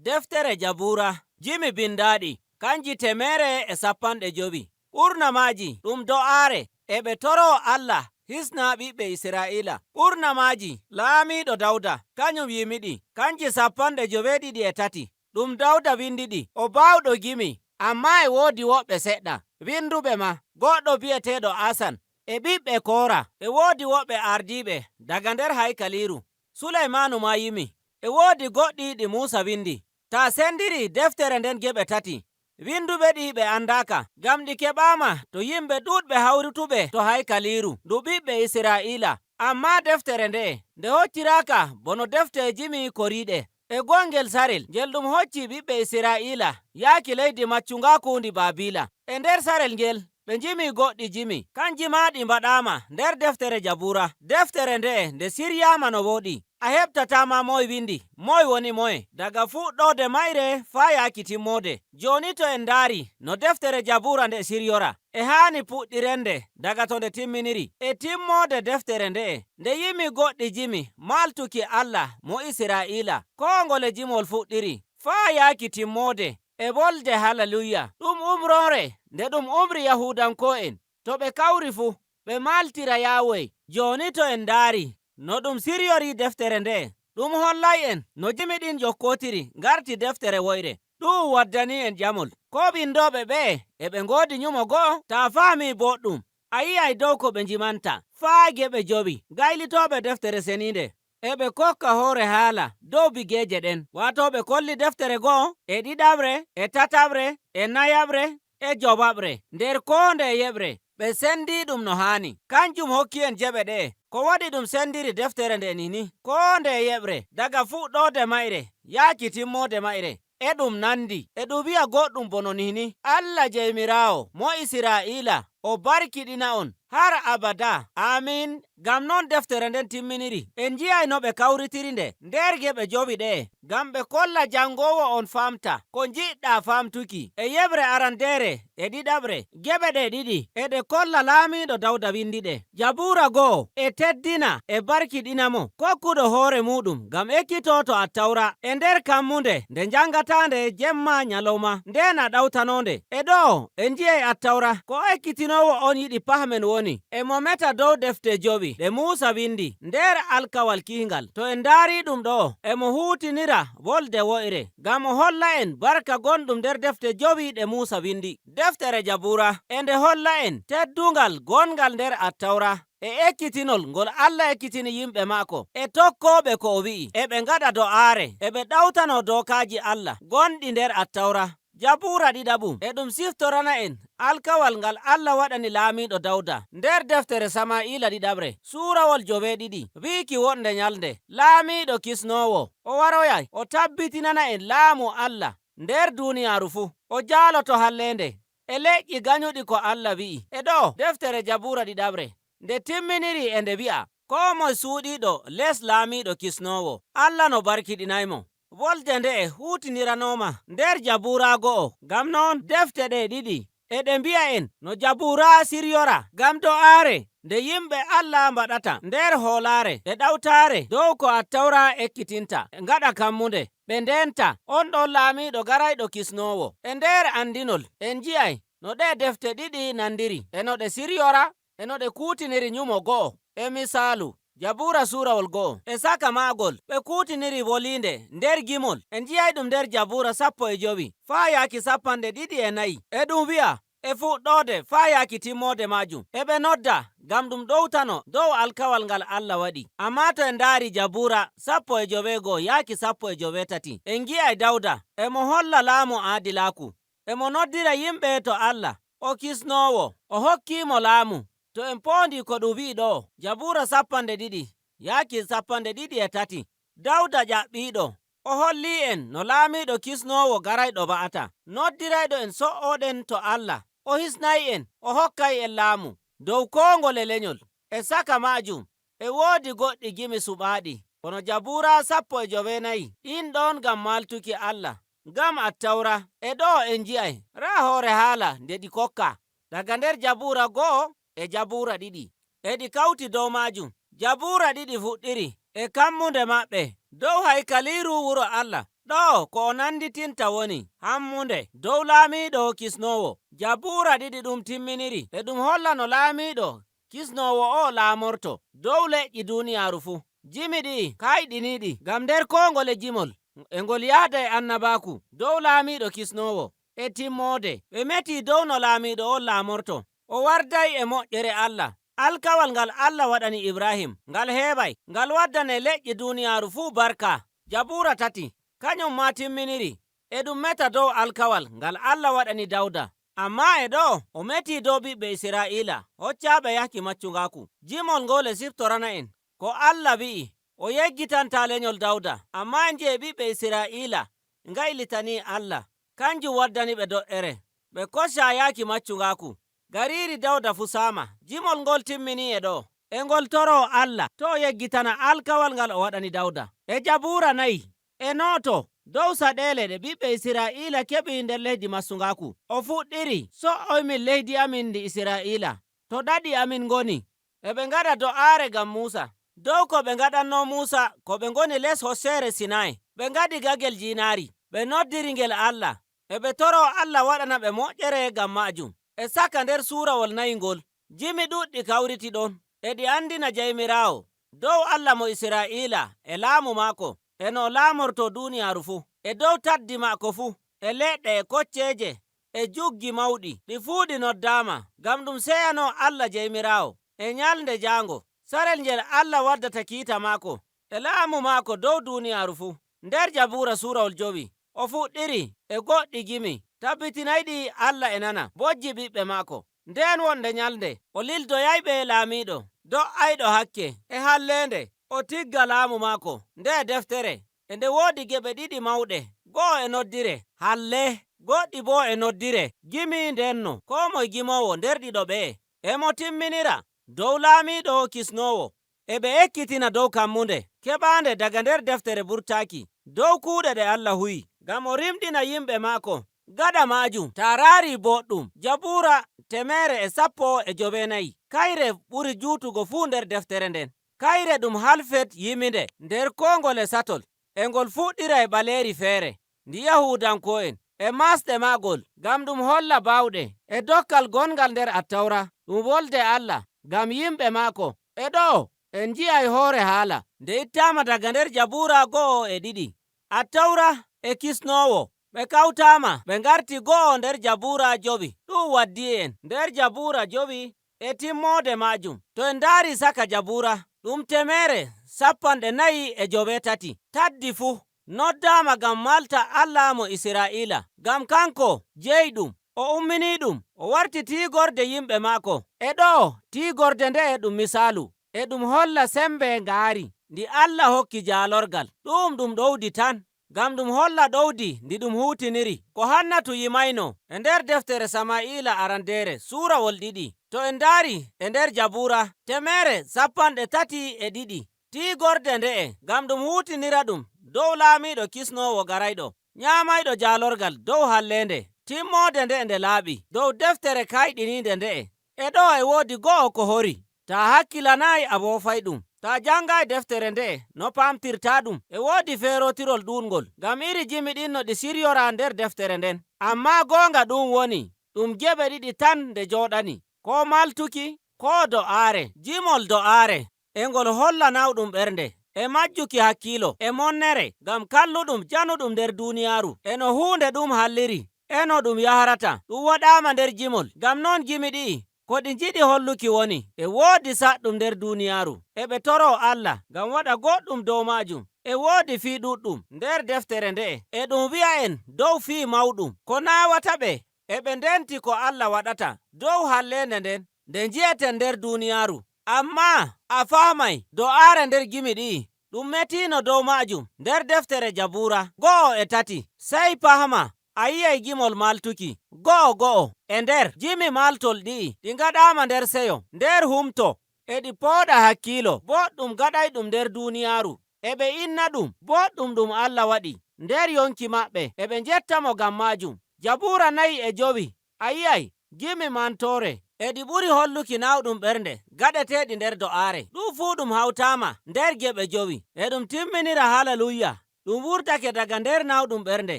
Deftere Jabura jimi bindaɗi kanji 150. Ɓurna maaji ɗum do'aare e ɓe toro Allah hisna ɓiɓɓe Isra'iila. Ɓurna maaji laamiɗo Dawda kañum yimiɗi, kanji 73. Ɗum Dawda windiɗi, o baawɗo gimi, amma e woodi woɓɓe seɗɗa winduɓe ma, goɗɗo bi'eteɗo Asan e ɓiɓɓe Koora. E woodi woɓɓe ardiɓe daga nder haykaliru. Sulaymanu ma yimi. E woodi goɗɗi ɗi Musa windi. Ta sendiri deftere nden geɓe tati, winduɓe ɗi ɓe andaka, ngam ɗi keɓama to yimɓe ɗuɗɓe hawrituɓe to haykaliru ndu ɓiɓɓe Isra'ila. Amma deftere nde nde hocciraka bono defte jimi koriɗe e gongel sarel ngel ɗum hocci ɓiɓɓe Isra'ila yaaki leydi maccungaku ndi Babila. E nder sarel ngel ɓe jimi goɗɗi jimi, kanji ma ɗi mbaɗama nder deftere Jabura. Deftere nde nde siryama no woɗi, a heɓtatama moye windi, moye woni moye, daga fuɗɗode mayre fa yaaki timmode. Joni to en ndaari no deftere Jabura nde siryora, e haani puɗɗirende daga to nde timminiri. E timmode deftere nde'e nde yimi goɗɗi jimi maltuki Allah mo Isra'ila. Ko ngole jimol fuɗɗiri faa yaaki timmode e wolde hallelujah. Ɗum umrore nde ɗum umri Yahudanko'en to ɓe kawri fuu ɓe maltira Yahweh. Joni to en ndaari no ɗum siryori deftere nde, ɗum hollay en no jimi ɗin jokkotiri ngarti deftere woyre. Ɗum waddani en ƴamol: ko ɓindoɓe ɓe e ɓe ngodi nyumo go'o? Ta faami boɗɗum, a yi'ay dow ko ɓe jimanta faa geɓe jowi. Gaylitoɓe deftere seninde e ɓe kokka hoore haala dow bigeje ɗen, wato ɓe kolli deftere go'o e ɗiɗaɓre e tataɓre e nayaɓre e jowaɓre nder ko nde yeɓre, ɓe sendi ɗum no haani. Kanjum hokki en jeɓe ɗe. Ko waɗi ɗum sendiri deftere nde nini, ko nde yeɓre daga fuɗɗode mayre yaaki timmode mayre e ɗum nandi, e ɗum wi'a goɗɗum bono nini: Allah jeymirawo mo Isra'ila o barkiɗina on har abada, amin. Ngam noon deftere nden timminiri. En jiyay no ɓe kawritiri nde nder geɓe jowi ɗe, ngam ɓe kolla jangowo on famta ko jiɗɗa famtuki. E yeɓre arandere e ɗiɗaɓre, geɓe ɗe ɗiɗi eɗe kolla laamiɗo Dawda windi ɗe. Jabura go'o e teddina e barkiɗinamo kokkuɗo hoore muɗum ngam ekkito to Attawra e nder kammunde nde jangatande jemma nyalowma nden a ɗawtanonde. E ɗo en jiyay Attawra ko ekkitinowo on yiɗi pahmen woni e mo meta dow defte jowi ɗe Musa windi nder alkawal kihingal. To en ndaari ɗum ɗo, emo huutinira wolde woyre ngam o holla en barka gonɗum nder defte jowi ɗe Musa windi. Deftere Jabura e nde holla en teddungal gongal nder Attawra e ekkitinol ngol Allah ekkitini yimɓe maako e tokkoɓe ko o wi'i, e ɓe ngaɗa do'aare e ɓe ɗawtano dokaji Allah gonɗi nder Attawra. Jabura ɗiɗaɓum e ɗum siftorana en alkawal ngal Allah waɗani laamiɗo Dawda nder deftere Sama'ila ɗiɗaɓre surawol 7, wiiki wonde nyalde laamiɗo kisnowo o waroyay, o tabbitinana en laamu Allah nder duniyaru fuu, o jaaloto hallende e leƴƴi ganyuɗi ko Allah wi'i. E ɗo deftere Jabura ɗiɗaɓre nde timminiri e nde wi'a ko moye suuɗiɗo les laamiɗo kisnowo Allah no barkiɗinaymo. Wolde nde e hutiniranoma nder Jabura go'o. Ngam noon defte ɗe ɗiɗi eɗe mbi'a en no Jabura siryora ngam do'aare nde yimɓe Allah mbaɗata nder hoolare e ɗawtare dow ko Attawra ekkitinta gaɗa kammunde ɓe ndenta on ɗon laamiɗo garayɗo kisnowo. E nder andinol en jiyay no ɗe defte ɗiɗi nandiri e no ɗe siryora e no ɗe kutiniri nyumo go'o. E misalu Jabura surawol go'o e saka magol ɓe kutiniri wolinde nder gimol. En jiyay ɗum nder Jabura 15 faa yaaki 24, e ɗum wi'a e fuɗɗode faa yaaki timmode majum eɓe nodda ngam ɗum ɗowtano dow alkawal ngal Allah waɗi. Amma to en ndaari Jabura 16 yaaki 18, en gi'ay Dawda emo holla laamu aadilaku, emo noddira yimɓe to Allah o kisnowo, o hokkimo laamu. To en pondi ko ɗum wi'i ɗo Jabura 22 yaaki 23, Dawda ƴaɓɓiɗo o holli en no laamiɗo kisnowo garayɗo ba'ata, noddirayɗo en so'oɗen to Allah, o hisnayi en, o hokkay en laamu dow kongol e lenyol. E saka majum e woodi goɗɗi gimi suɓaɗi kono Jabura 19, ɗin ɗon ngam maltuki Allah ngam Attawra. E ɗo en ji'ay raa hoore haala nde ɗi kokka daga nder Jabura go'o e Jabura ɗiɗi, e ɗi kawti dow majum. Jabura ɗiɗi fuɗɗiri e kammunde maɓɓe dow haykaliru wuro Allah. Ɗo ko o nanditinta woni hammunde dow laamiiɗo kisnowo. Jabura 2 ɗum timminiri e ɗum holla no laamiiɗo kisnowo o laamorto dow leƴƴi duuniyaaru fuu. Jimi ɗi'i kayɗiniiɗi ngam nder koo ngole jimol e ngol yahda e annabaaku dow laamiiɗo kisnowo. E timmode ɓe meti dow no laamiiɗo on laamorto. O warday e moƴƴere Allah. Alkawal ngal Allah waɗani Ibrahim ngal heɓay ngal waddane leƴƴi duuniyaaru fuu barka. Jabura 3 kañum ma timminiri e ɗum meta dow alkawal ngal Allah waɗani Dawda. Amma e ɗo o meti dow ɓiɓɓe Isra'iila hoccaɓe yahki maccungaaku. Jimol ngol e siftorana en ko Allah wi'i o yeggitanta lenyol Dawda. Amma en ji'e ɓiɓɓe Isra'iila ngaylitani Allah. Kanjum waddani ɓe do'ere. Ɓe kocca yahki maccungaaku. Gariri Dawda fusama. Jimol ngol timmini e ɗo. E ngol toro Allah to o yeggitana alkawal ngal o waɗani Dawda. E Jabura 4 e noto dow saɗele ɗe ɓiɓɓe Isra'iila keɓi nder leydi maccungaaku. O fuɗɗiri so'oymin leydi amin ndi Isra'iila. To ɗaɗi amin ngoni. E ɓe ngaɗa do'aare ngam Musa. Dow ko ɓe ngaɗanno Musa ko ɓe ngoni les hosseere Sinai. Ɓe ngaɗi gagel jinaari. Ɓe noddiri ngel Allah. E ɓe toro Allah waɗana ɓe moƴƴere ngam majum. E saka nder suurawol nayi ngol. Jimi ɗuɗɗi kawriti ɗon. E ɗi andina Jawmiraawo dow Allah mo Isra'iila e laamu maako e no laamorto duuniyaaru fuu. E dow taddi maako fuu e leɗɗe e kocceeje e juggi mawɗi ɗi fuu ɗi noddama ngam ɗum seyano Allah Jawmiraawo e nyalnde jaango. Sarel ngel Allah waddata kiita maako e laamu maako dow duuniyaaru fuu. Nder Jabura suurawol 5 o fuɗɗiri e goɗɗi gimi tabbitinayɗi Allah e nana bojji ɓiɓɓe maako. Nden wonde nyalnde o lildoyayɓe laamiiɗo do'ayɗo hakke e hallende o tigga laamu maako. Nde deftere e nde woodi geɓe ɗiɗi mawɗe, go'o e noddire halle, goɗɗi bo e noddire gimi. Ndenno ko moye gimowo nder ɗiɗo ɓe'e e mo timminira dow laamiiɗo kisnowo. E ɓe ekkitina dow kammunde keɓande daga nder deftere burtaaki dow kuuɗe ɗe Allah huyi ngam o rimɗina yimɓe maako. Gaɗa majum ta raari boɗɗum Jabura 119 kayre ɓuri juutugo fuu nder deftere nden. Kayre ɗum halfet yiminde nder kongol e satol e ngol fuɗɗira e ɓaleeri feere ndi Yahudanko'en e masɗe magol ngam ɗum holla bawɗe e dokkal gongal nder Attawra ɗum wolde Allah ngam yimɓe maako. E ɗo en nji'ay hoore haala nde ittama daga nder Jabura 1 e 2. Attawra e kisnowo ɓe kawtama ɓe ngarti go'o nder Jabura 5. Ɗum waddi en nder Jabura 5 e timmode majum. To en ndaari saka Jabura ɗum 148 taddi fuu noddama ngam malta Allah mo Isra'iila ngam kanko jeyi ɗum o ummini ɗum o warti tigorde yimɓe maako. E ɗo tigorde nde ɗum misalu e ɗum holla sembe ngaari ndi Allah hokki jaalorgal. Ɗum ɗum ɗowdi tan ngam ɗum holla ɗowdi ndi ɗum huutiniri ko Hannatu yimayno e nder deftere Sama'ila arandere suurawol 2. To en ndaari e nder Jabura 132 tigorde nde'e ngam ɗum huutinira ɗum dow laamiiɗo kisnowo garayɗo nyamayɗo jaalorgal dow hallende. Timmode nde nde laaɓi dow deftere kayɗininde nde'e. E ɗo e woodi go'o ko hori ta hakkilanayi a wofay ɗum ta jangayi deftere nde'e no pamtirta ɗum. E woodi ferotirol ɗungol ngam iri jimi ɗin no ɗi siryora nder deftere nden. Amma gonga ɗum woni ɗum geɓe ɗiɗi tan nde joɗani ko maltuki ko do'aare. Jimol do'aare e ngol holla nawɗum ɓernde e majjuki hakkilo e monnere ngam kalluɗum januɗum nder duniyaaru e no hunde ɗum halliri e no ɗum yahrata. Ɗum waɗama nder jimol ngam non gimi ɗi'i ko ɗi njiɗi holluki woni e woodi saɗɗum nder duniyaaru e ɓe toro Allah ngam waɗa goɗɗum dow majum. E woodi fii ɗuɗɗum nder deftere nde'e e ɗum wi'a en dow fii mawɗum ko nawata ɓe e ɓe ndenti ko Allah waɗata dow hallende nden nde nji'eten nder duniyaaru. Amma a faamay do'aare nder gimi ɗi'i ɗum metino dow majum nder deftere Jabura 1 e 3. Sey pahama a yi'ay gimol maltuki 1 1 e nder jimi maltol ɗi'i ɗi ngaɗama nder seyo nder humto e ɗi pooɗa hakkilo boɗɗum gaɗay ɗum nder duniyaaru e ɓe inna ɗum boɗɗum ɗum Allah waɗi nder yonki maɓɓe e ɓe jettamo ngam majum. Jabura 4 e 5 a yi'ay gimi mantore e ɗi ɓuri holluki nawɗum ɓernde gaɗeteɗi nder do'aare. Ɗum fuu ɗum hawtama nder geɓe 5 e ɗum timminira haleluya. Ɗum wurtake daga nder nawɗum ɓernde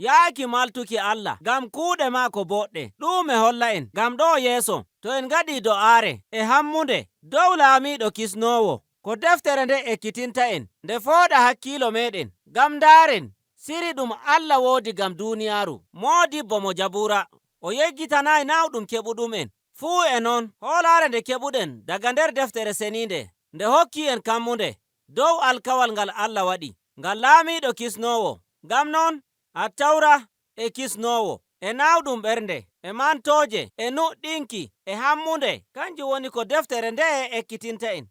yaaki maltuki Allah ngam kuuɗe maako boɗɗe. Ɗume holla'en ngam ɗo yeeso to en ngaɗi do'aare e hammunde dow laamiiɗo kisnoowo. Ko deftere nde ekkitinta en nde fooɗa hakkiilo meɗen ngam ndaaren siri ɗum Allah woodi ngam duuniyaaru. Moodibbo mo Jabuura o yeggitanayi nawɗum keɓuɗum'en. Fuu e non hoolaare nde keɓuɗen daga nder deftere seniinde nde hokki en kammunde dow alkawal ngal Allah waɗi ngal laamiiɗo kisnoowo. Ngam non Attawra e kisnoowo e nawɗum ɓernde e mantooje e nuɗɗinki e hammunde, kanjum woni ko deftere nde'e ekkitinta en.